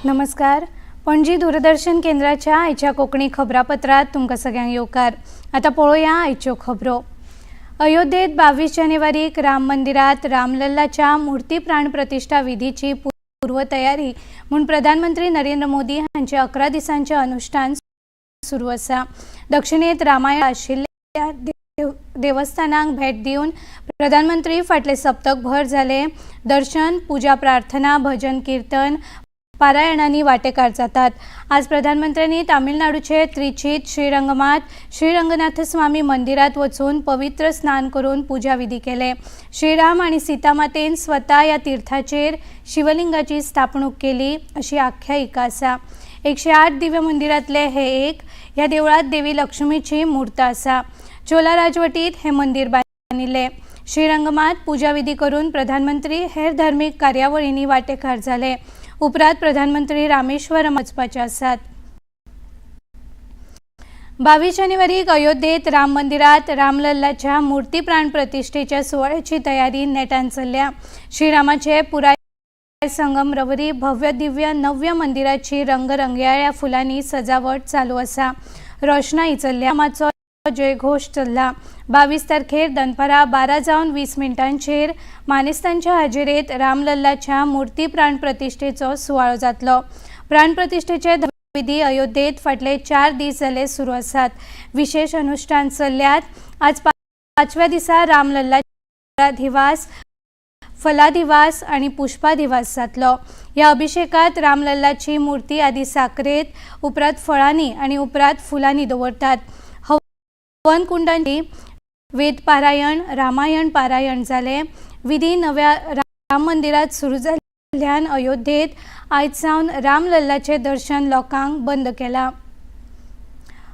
नमस्कार, पणजी दूरदर्शन केंद्राच्या आयच्या कोंकणी खबरापत्रांत तुमकां सगळ्यांक येवकार. आतां पळोवया आयच्यो खबरो. अयोध्येत 22 जानेवारीक राम मंदिरात रामलल्लाच्या मूर्ती प्राण प्रतिश्ठा विधीची पूर्वतयारी म्हूण प्रधानमंत्री नरेंद्र मोदी हांचे 11 दिसांचे अनुष्ठान सुरू आसा. दक्षिणेत रामायण आशिल्ल्या देवस्थानांक भेट दिवन प्रधानमंत्री फाटले सप्तकभर जाले दर्शन, पुजा, प्रार्थना, भजन, कीर्तन, पारायणांनी वांटेकार जातात. आज प्रधानमंत्र्यांनी तामिळनाडूचे त्रिचीत श्रीरंगमात श्रीरंगनाथस्वामी मंदिरात वचून पवित्र स्नान करून पुजा विधी केले. श्रीराम आणि सीतामातेन स्वता ह्या तीर्थाचेर शिवलिंगाची स्थापणूक केली अशी आख्यायिका आसा. 108 दिव्य मंदिरांतले हे एक. ह्या देवळात देवी लक्ष्मीची मूर्त आसा. चोला राजवटीत हे मंदिर बांदिल्लें. श्रीरंगमात पुजा विधी करून प्रधानमंत्री हेर धार्मीक कार्यावळींनी वांटेकार जाले. उपरांत प्रधानमंत्री रामेश्वरम वचपाचे आसात. 22 जानेवारीक अयोध्येत राम मंदिरात रामलल्लाच्या मूर्ती प्राण प्रतिश्ठेच्या सुवाळ्याची तयारी नेटान चल्ल्या. श्रीरामाचे पुराय संगमरवरी भव्य दिव्य नव्य मंदिराची रंगरंगयाळ्या फुलांनी सजावट चालू आसा. रोशनाई चल्ल्या. रामाचो जयघोश चल्ला. 22 तारखेर दनपारां 12 जावन 20 मिनटांचेर मानेस्तांच्या हाजेरेत रामलल्लाच्या मूर्ती प्राण प्रतिश्ठेचो सुवाळो जातलो. प्राण प्रतिश्ठेचे विधी अयोध्येत फाटले 4 दीस जाले सुरू आसात. विशेष अनुष्ठान चल्ल्यात. आज पांचव्या दिसा रामलल्ला अधिवास, फलाधिवास आणि पुष्पाधिवास जातलो. ह्या अभिषेकात रामलल्लाची मूर्ती आदी साकरेत, उपरांत फळांनी आणि उपरांत फुलांनी दवरतात. हवन कुंडांची वेद पारायण, रामायण पारायण जालें. विधी नव्या राम मंदिरात सुरू जाल्ल्यान अयोध्येत आयज सावन रामलल्लाचें दर्शन लोकांक बंद केलां.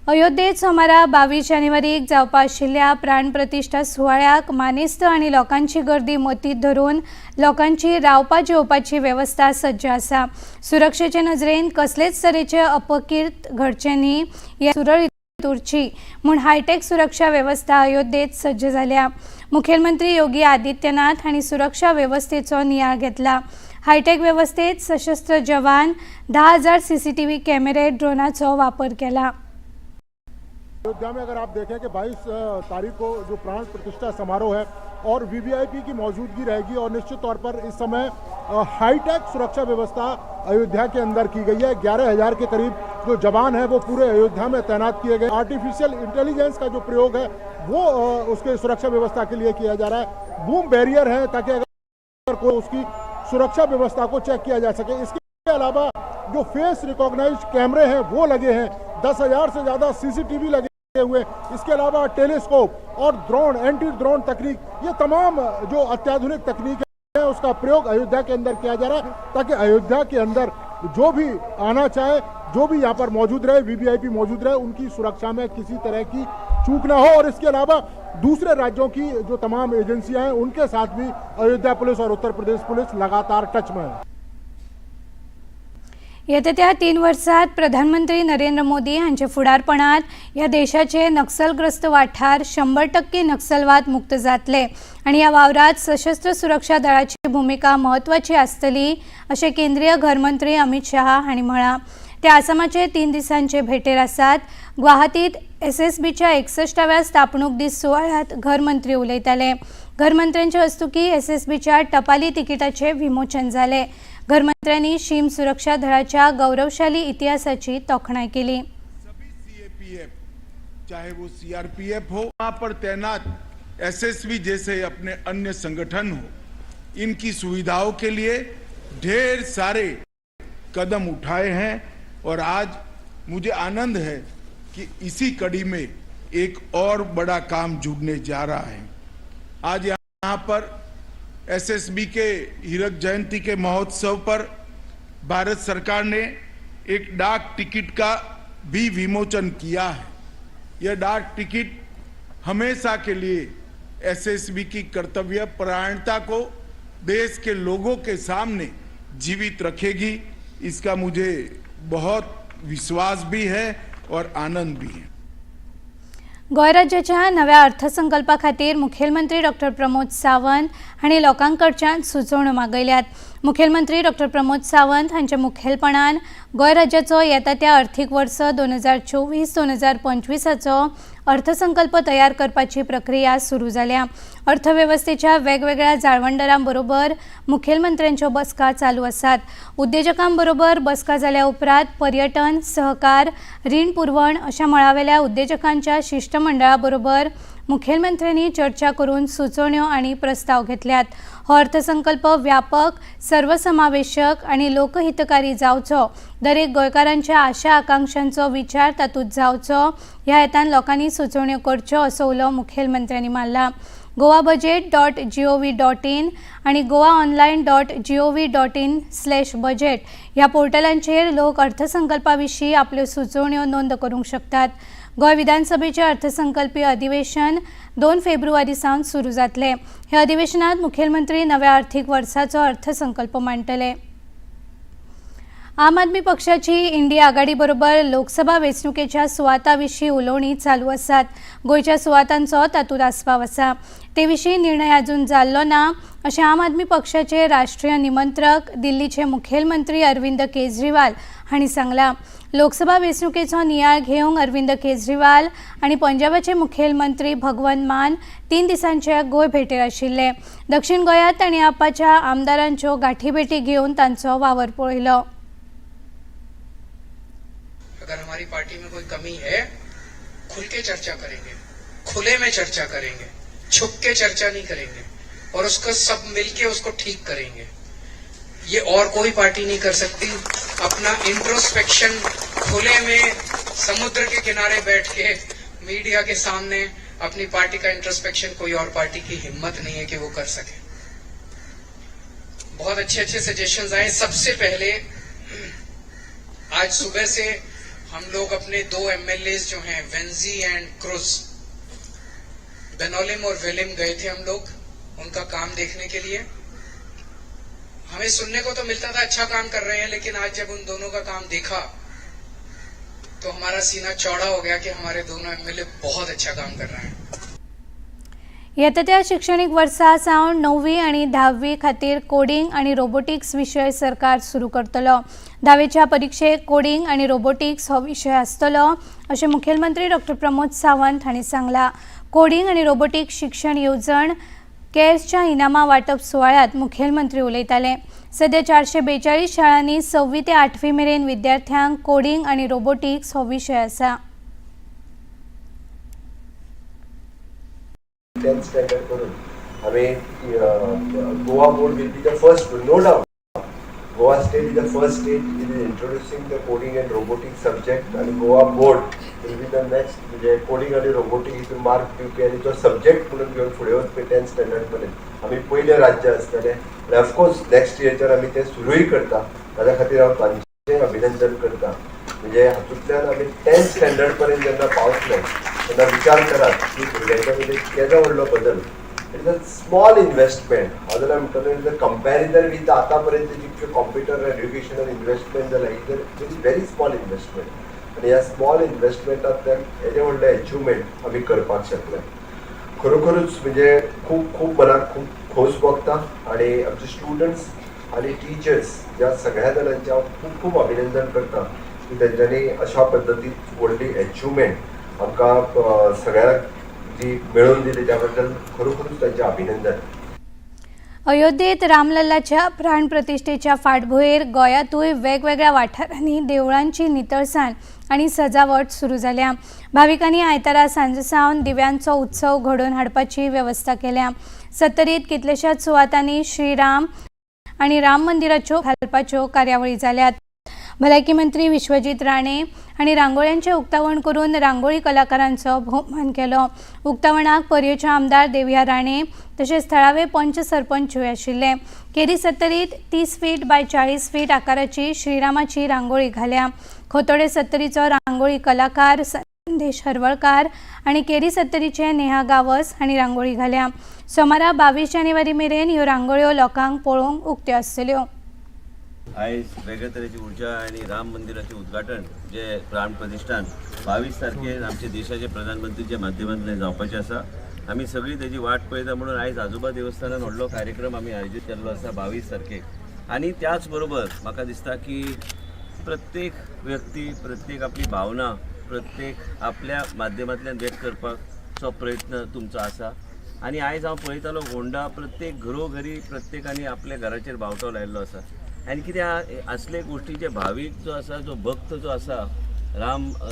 अयोध्येत सोमारा 22 जानेवारीक जावपा आशिल्ल्या प्राणप्रतिश्ठा सुवाळ्याक मानेस्त आनी लोकांची गर्दी मतींत धरून लोकांची रावपा जेवपाची वेवस्था सज्ज आसा. सुरक्षेचे नजरेन कसलेच तरेचे अपकीर्त घडचे न्ही, हे सुरळीत उरची म्हूण हायटेक सुरक्षा वेवस्था अयोध्येत सज्ज जाल्या. मुखेलमंत्री योगी आदित्यनाथ हांणी सुरक्षा वेवस्थेचो नियाळ घेतला. हायटेक वेवस्थेत सशस्त्र जवान, 10,000 सीसीटीव्ही कॅमेरे, ड्रोनाचो वापर केला. अयोध्या में अगर आप देखें कि 22 तारीख को जो प्राण प्रतिष्ठा समारोह है और वीवीआईपी की मौजूदगी रहेगी और निश्चित तौर पर इस समय हाईटेक सुरक्षा व्यवस्था अयोध्या के अंदर की गई है। 11,000 के करीब जो जवान हैं, वो पूरे अयोध्या में तैनात किए गए। आर्टिफिशियल इंटेलिजेंस का जो प्रयोग है, वो उसके सुरक्षा व्यवस्था के लिए किया जा रहा है। बूम बैरियर है ताकि अगर कोई उसकी सुरक्षा व्यवस्था को चेक किया जा सके। इसके अलावा जो फेस रिकॉग्नाइज कैमरे हैं, वो लगे हैं। 10,000 से ज़्यादा सीसीटीवी लगे हुए। इसके अलावा टेलीस्कोप और ड्रोन, एंटी ड्रोन तकनीक, ये तमाम जो अत्याधुनिक तकनीक है, उसका प्रयोग अयोध्या के अंदर किया जा रहा है ताकि अयोध्या के अंदर जो भी आना चाहे, जो भी यहाँ पर मौजूद रहे, वीवीआईपी मौजूद रहे, उनकी सुरक्षा में किसी तरह की चूक ना हो। और इसके अलावा दूसरे राज्यों की जो तमाम एजेंसियां हैं, उनके साथ भी अयोध्या पुलिस और उत्तर प्रदेश पुलिस लगातार टच में है। येत्या त्या 3 वर्सात प्रधानमंत्री नरेंद्र मोदी हांच्या फुडारपणात ह्या देशाचे नक्सलग्रस्त वाठार 100% नक्सलवाद मुक्त जातले आनी ह्या वावरात सशस्त्र सुरक्षा दळाची भुमिका म्हत्वाची आसतली, अशें केंद्रीय घरमंत्री अमित शहा हांणी म्हळां. ते आसामाचे 3 दिसांचे भेटेर आसात. गुवाहाटीत एसएसबीच्या 61व्या स्थापणूक दीस सुवाळ्यात घरमंत्री उलयताले. घरमंत्र्यांच्या हस्तुकी एसएसबीच्या टपाली तिकिटाचे विमोचन जाले. घरमंत्र्यांनी शीम सुरक्षा दळाच्या गौरवशाली इतिहासाची तोखणाय केली. सभी सीएपीएफ, चाहे वो सीआरपीएफ हो, वहां पर तैनात एसएसबी जैसे अपने अन्य संगठन हो, इनकी सुविधाओं के लिए ढेर सारे कदम उठाए हैं और आज मुझे आनंद है कि इसी कड़ी में एक और बड़ा काम जुड़ने जा रहा है। आज यहाँ पर एसएसबी के हीरक जयंती के महोत्सव पर भारत सरकार ने एक डाक टिकट का भी विमोचन किया है। यह डाक टिकट हमेशा के लिए एसएसबी की कर्तव्य परायणता को देश के लोगों के सामने जीवित रखेगी, इसका मुझे बहुत विश्वास भी है और आनंद भी है। गोंय राज्याच्या नव्या अर्थसंकल्पा खातीर मुखेलमंत्री डॉक्टर प्रमोद सावंत हांणी लोकां कडच्यान सुचोवण्यो मागयल्यात. मुखेलमंत्री डॉक्टर प्रमोद सावंत हांच्या मुखेलपणान गोंय राज्याचो येता त्या अर्थीक वर्स 2024 2025 अर्थसंकल्प तयार करपाची प्रक्रिया सुरू जाल्या. अर्थवेवस्थेच्या वेगवेगळ्या जाळवणदारांबरोबर मुखेलमंत्र्यांच्यो बसका चालू आसात. उद्देजकांबरोबर बसका जाल्या उपरांत पर्यटन, सहकार, रीण पुरवण अशा मळावेल्या उद्देजकांच्या शिश्टमंडळाबरोबर मुखेलमंत्र्यांनी चर्चा करून सुचोवण्यो आनी प्रस्ताव घेतल्यात. हो अर्थसंकल्प व्यापक, सर्वसमावेशक आनी लोकहितकारी जावचो, दरेक गोंयकारांच्या आशा आकांक्षांचो विचार तातूंत जावचो ह्या हेतान लोकांनी सुचोवण्यो करच्यो असो उलो मुखेलमंत्र्यांनी मारला. goabudget.gov.in आनी goaonline.gov.in/budget ह्या पोर्टलांचेर लोक अर्थसंकल्पा विशीं आपल्यो सुचोवण्यो नोंद करूंक शकतात. गोंय विधानसभेचें अर्थसंकल्पीय अधिवेशन 2 फेब्रुवारी सावन सुरू जातलें. ह्या अधिवेशनात मुखेलमंत्री नव्या अर्थीक वर्साचो अर्थसंकल्प मांडटले. आम आदमी पक्षाची इंडिया आघाडी बरोबर लोकसभा वेंचणुकेच्या सुवाता विशीं उलोवणी चालू आसात. गोंयच्या सुवातांचो तातूंत आस्पाव आसा. ते विशीं निर्णय अजून जाल्लो ना अशें आम आदमी पक्षाचे राष्ट्रीय निमंत्रक, दिल्लीचे मुखेलमंत्री अरविंद केजरीवाल हांणी सांगलां. लोकसभा वेंचणुकेचो नियाळ घेवंक अरविंद केजरीवाल आनी पंजाबाचे मुखेलमंत्री भगवंत मान 3 दिसांचे गोंय भेटेर आशिल्ले. दक्षिण गोंयांत तांणी आपाच्या आमदारांच्यो गाठीभेटी घेवन तांचो वावर पळयलो. अगर हमारी पार्टी में कोई कमी है, खुल के चर्चा करेंगे, खुले में चर्चा करेंगे, छुप के चर्चा नहीं करेंगे और उसको सब मिलके उसको ठीक करेंगे. ये और कोई पार्टी नहीं कर सकती. अपना इंट्रोस्पेक्शन खुले में समुद्र के किनारे बैठ के मीडिया के सामने अपनी पार्टी का इंट्रोस्पेक्शन कोई और पार्टी की हिम्मत नहीं है कि वो कर सके. बहुत अच्छे अच्छे सजेशंस आए. सबसे पहले आज सुबह से हम लोग अपने 2 एमएलए जो हैं, वेंजी एंड क्रूज, बेनोलिम और वेलिम, गए थे हम लोग उनका काम देखने के लिए. हमें सुनने को तो मिलता था अच्छा काम कर रहे हैं, लेकिन आज जब उन दोनों का काम देखा तो हमारा सीना चौड़ा हो गया कि हमारे दोनों एमएलए बहुत अच्छा काम कर रहे हैं. येता त्या शिक्षणीक वर्सा सावन 9वी आनी 10वी खातीर कोडिंग आनी रोबोटिक्स विशय सरकार सुरू करतलो. 10वेच्या परिक्षेक कोडिंग आनी रोबोटिक्स हो विशय आसतलो अशें मुखेलमंत्री डॉक्टर प्रमोद सावंत हांणी सांगलां. कोडिंग आनी रोबोटिक्स शिक्षण येवजण केअर्सच्या इनामां वांटप सुवाळ्यांत मुखेलमंत्री उलयताले. सध्या 442 शाळांनी 6वी ते 8वी मेरेन विद्यार्थ्यांक कोडिंग आनी रोबोटिक्स हो विशय आसा. 10th standard करून आमी Goa board will be the first, no doubt. Goa state is the first state in introducing the coding and robotic subject आनी Goa board will be the next, म्हणजे coding आनी robotic हितून mark दिवपी आनी तो subject म्हणून घेवन फुडें वचपी 10th standard पर्यंत आमी पयलें राज्य आसतलें. आनी ऑफकोर्स नेक्स्ट इयरच्यान आमी तें सुरूय करता. ताज्या खातीर हांव तांचें अभिनंदन करता. म्हणजे हातूंतल्यान आमी 10th standard पर्यंत जेन्ना पावतले तेन्ना विचार करात की भुरग्यांच्या मदीं केदो व्हडलो बदल. It is a small investment. हांव जाल्यार म्हणटलो, it is a comparison with आतां पर्यंत जितके कॉम्प्युटर एड्युकेशनल इन्वेस्टमेंट जाला, it is very small investment. आनी ह्या स्मॉल इन्वेस्टमेंटांतल्यान येदें व्हडलें एचिवमेंट आमी करपाक शकले. खरोखरूच म्हणजे खूब खूब मनाक खूब खोस भोगता आनी आमचे स्टुडंट्स आनी टिचर्स ह्या सगळ्या जाणांचें हांव खूब खूब अभिनंदन करता की तेंच्यांनी अशा पद्दतीन व्हडली एचिवमेंट आमकां सगळ्यांक जी मेळोवन दिली, त्या बद्दल खरोखरूच तांचें अभिनंदन. अयोध्येत रामलल्लाच्या प्राणप्रतिश्ठेच्या फाटभुंयेर गोंयांतूय वेगवेगळ्या वाठारांनी देवळांची नितळसाण आनी सजावट सुरू जाल्या. भाविकांनी आयतारा सांजे सावन दिव्यांचो उत्सव घडोवन हाडपाची वेवस्था केल्या. सत्तरीत कितल्याशाच सुवातांनी श्रीराम आनी राम मंदिराच्यो घालपाच्यो कार्यावळी जाल्यात. भलायकी मंत्री विश्वजीत राणे हांणी रांगोळ्यांचें उक्तावण करून रांगोळी कलाकारांचो भोवमान केलो. उक्तावणाक पर्येचे आमदार देविया राणे तशेंच थळावे पंच सरपंचूय आशिल्ले. केरी सत्तरीत 30 फीट बाय 40 फीट आकाराची श्रीरामाची रांगोळी घाल्या. खोतोडे सत्तरीचो रांगोळी कलाकार संदेश हरवळकार आनी केरी सत्तरीचे नेहा गावस हांणी रांगोळी घाल्या. सोमारा 22 जानेवारी मेरेन ह्यो रांगोळ्यो लोकांक पळोवंक उक्त्यो आसतल्यो. आयज वेगळे तरेची उर्जा आनी राम मंदिराचें उद्घाटन जे प्राण प्रतिश्ठान 22 तारखेर आमच्या देशाचे प्रधानमंत्रीच्या माध्यमांतल्यान जावपाचें आसा. आमी सगळीं तेजी वाट पळयता म्हणून आयज आजोबा देवस्थानान व्हडलो कार्यक्रम आमी आयोजीत केल्लो आसा 22 तारखेक. आनी त्याच बरोबर म्हाका दिसता की प्रत्येक व्यक्ती प्रत्येक आपली भावना प्रत्येक आपल्या माध्यमांतल्यान व्यक्त करपाचो प्रयत्न तुमचो आसा. आनी आयज हांव पळयतालो होंडा प्रत्येक घरोघरी प्रत्येकानी आपल्या घराचेर बावटो लायिल्लो आसा. आनी कितें आहा असले गोश्टीचे भावीक जो आसा, जो भक्त जो आसा,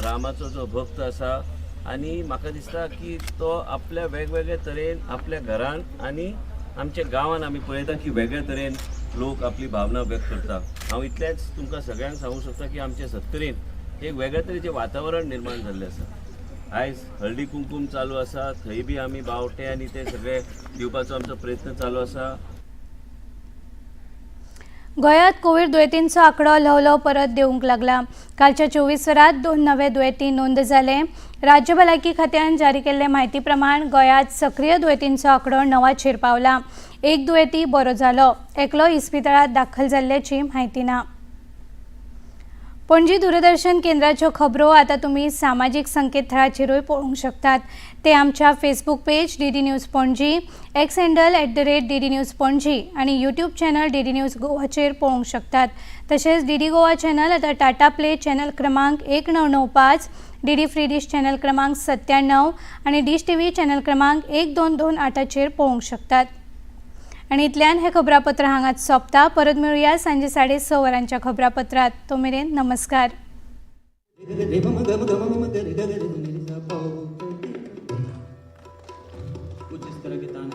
रामाचो जो भक्त आसा, आनी म्हाका दिसता की तो आपल्या वेगवेगळे तरेन आपल्या घरान आनी आमच्या गांवान आमी पळयता की वेगळे तरेन लोक आपली भावना व्यक्त करता. हांव इतलेंच तुमकां सगळ्यांक सांगूंक सोदता की आमच्या सत्तरीन एक वेगळे तरेचें वातावरण निर्माण जाल्लें आसा. आयज हळदी कुंकूम चालू आसा, थंय बी आमी बावटे आनी ते सगळे दिवपाचो आमचो प्रयत्न चालू आसा. गोंयांत कोवीड दुयेंतींचो आंकडो ल्हव ल्हव परत देंवूंक लागला. कालच्या 24 वरांत 2 नवे दुयेंती नोंद जाले. राज्य भलायकी खात्यान जारी केल्ले म्हायती प्रमाण गोंयांत सक्रीय दुयेंतींचो आंकडो 9चेर पावला. 1 दुयेंती बरो जालो, एकलो इस्पितळांत दाखल जाल्ल्याची म्हायती ना. पणजी दूरदर्शन केंद्राच्यो खबरो आतां तुमी सामाजीक संकेतथळाचेरूय पळोवंक शकतात. ते आमच्या Facebook page DD news Panaji, X handle @DD News Panaji आनी यूट्यूब चॅनल डीडी न्यूज गोवाचेर पळोवंक शकतात. तशेंच डीडी गोवा चॅनल आतां टाटा प्ले चॅनल क्रमांक 1995, डीडी फ्री डिश चॅनल क्रमांक 97 आनी डिश टीव्ही चॅनल क्रमांक 1228चेर पळोवंक शकतात. आनी इतल्यान हें खबरापत्र हांगाच सोंपता. परत मेळुया सांजे 6:30 वरांच्या खबरापत्रात. तो मेरेन नमस्कार. कुछ इस तरह के तान।